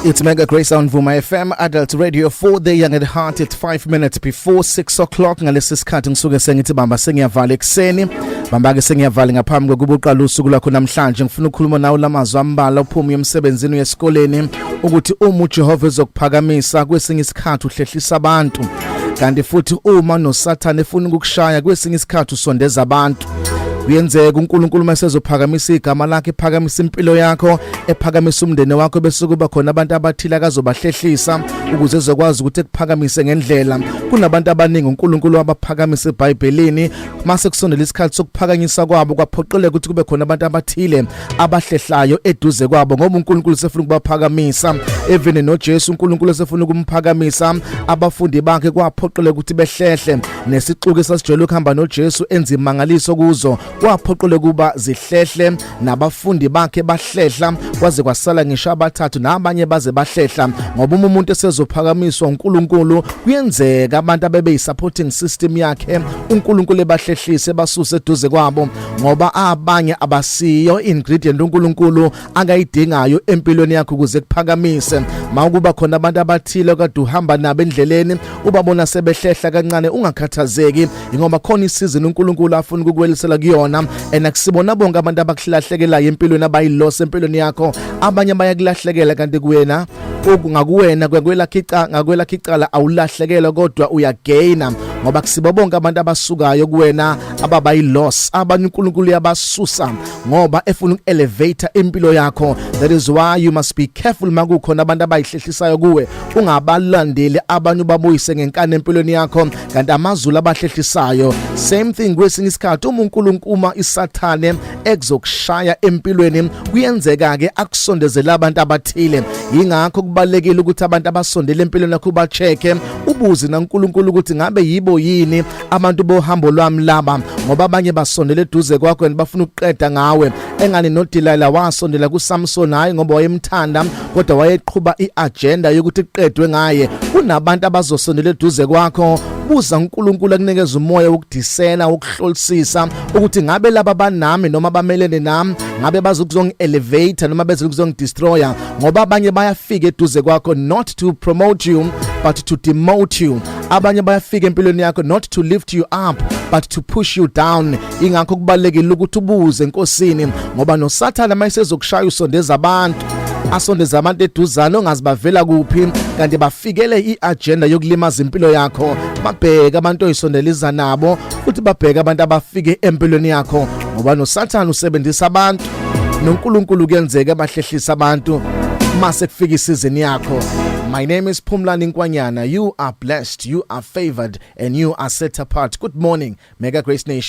It's Mega Grace on Vuma FM, Adult Radio for the Young at Heart. It's 5 minutes before 6 o'clock. Ngalesi sikhathi ngisuke sengithi bamba sengiyavala ekuseni. Bamba ke sengiyavala ngaphambi kokuba uqala usuku lwakho namhlanje. Ngifuna ukukhuluma nawe lamazwi ambalwa uphume emsebenzini uyesikoleni ukuthi uma uJehova ezokuphakamisa kwesinye isikhathi uhlehlisa abantu. Kanti futhi uma noSathane efuna ukukushaya kwesinye isikhathi usondeza abantu. Kuyenzeka uNkulunkulu masezophakamisa igama lakhe, ephakamisa impilo yakho, ephakamisa umndeni wakho, bese kuba khona abantu abathile akazobahlehlisa ukuze ezokwazi ukuthi ekuphakamise ngendlela. Kunabantu abaningi uNkulunkulu wabaphakamisa eBhayibhelini, mase kusondela isikhathi sokuphakanyiswa kwabo kwaphoqeleka ukuthi kube khona abantu abathile abahlehlayo eduze kwabo ngoba uNkulunkulu sefuna ukubaphakamisa. Even noJesu uNkulunkulu sefuna ukumphakamisa, abafundi bakhe kwaphoqeleka ukuthi behlehle, nesixuku esasijwayele ukuhamba noJesu enza imangaliso kuzo kwaphoqeleka kuba zihlehle, nabafundi bakhe bahlehla kwaze kwasala ngisho abathathu nabanye baze bahlehla, ngoba uma umuntu esezophakamiswa uNkulunkulu kuyenzeka abantu abebeyi supporting system yakhe uNkulunkulu ebahlehlise basuse eduze kwabo, ngoba abanye abasiyo ingredient uNkulunkulu akayidingayo empilweni yakho ukuze kuphakamise. Mawukuba khona abantu abathile kade uhamba nabo endleleni, ubabona sebehlehla kancane, ungakhathazeki, ngoba khona isizini uNkulunkulu afuna ukukwelisela kuyona. And akusibona bonke abantu abakuhlahlekelayo empilweni abayiloss empilweni yakho. Abanye bayakulahlekela kanti kuwena ngakuwena ngakwelakhe ngakwelakhe icala awulahlekelwa kodwa uyagaina, ngoba kusibo bonke abantu abasukayo kuwena ababayiloss. Abanye uNkulunkulu uyabasusa ngoba efuna uku-elevate impilo yakho. That is why you must be careful makukhona abantu abayihlehlisayo kuwe, ungabalandeli abanye, ubabuyise ngenkani empilweni yakho kanti amazulu abahlehlisayo. Same thing, kwesinye isikhathi uma uNkulunkulu, uma isathane ekuzokushaya empilweni, kuyenzeka ke akusondezela abantu abathile. Ingakho kubalekile ukuthi abantu abasondele empilweni yakho ba-check, ubuze naNkulunkulu ukuthi ngabe yibo yini abantu bohambo lwami laba, ngoba abanye basondele eduze kwakho and bafuna ukuqeda ngawe. Engani noDelilah wasondela kuSamson, hayi ngoba wayemthanda, kodwa wayeqhuba iagenda yokuthi kuqedwe ngaye. Kunabantu abazosondela eduze kwakho, buza uNkulunkulu akunikeza umoya wokudiscern, wokuhlolisisa ukuthi ngabe laba banami noma bamelene nami, ngabe bazokuzongi elevate noma bezokuzongi destroyer, ngoba abanye bayafika eduze kwakho not to promote you but to demote you. Abanye bayafika empilweni yakho not to lift you up but to push you down. Ingakho kubalekile ukuthi ubuze eNkosini, ngoba noSathana mayisezokushaya usondeza abantu, asondeza abantu eduzane ongazi bavela kuphi, kanti bafikele iagenda yokulimaza impilo yakho. Babheka abantu oyisondeliza nabo futhi babheka abantu abafike empilweni yakho, ngoba noSathana usebenzisa abantu, noNkulunkulu kuyenzeka abahlehlisa abantu mase kufika isizini yakho. My name is Phumlani Nkwanyana. You are blessed, you are favored and you are set apart. Good morning, Mega Grace Nation.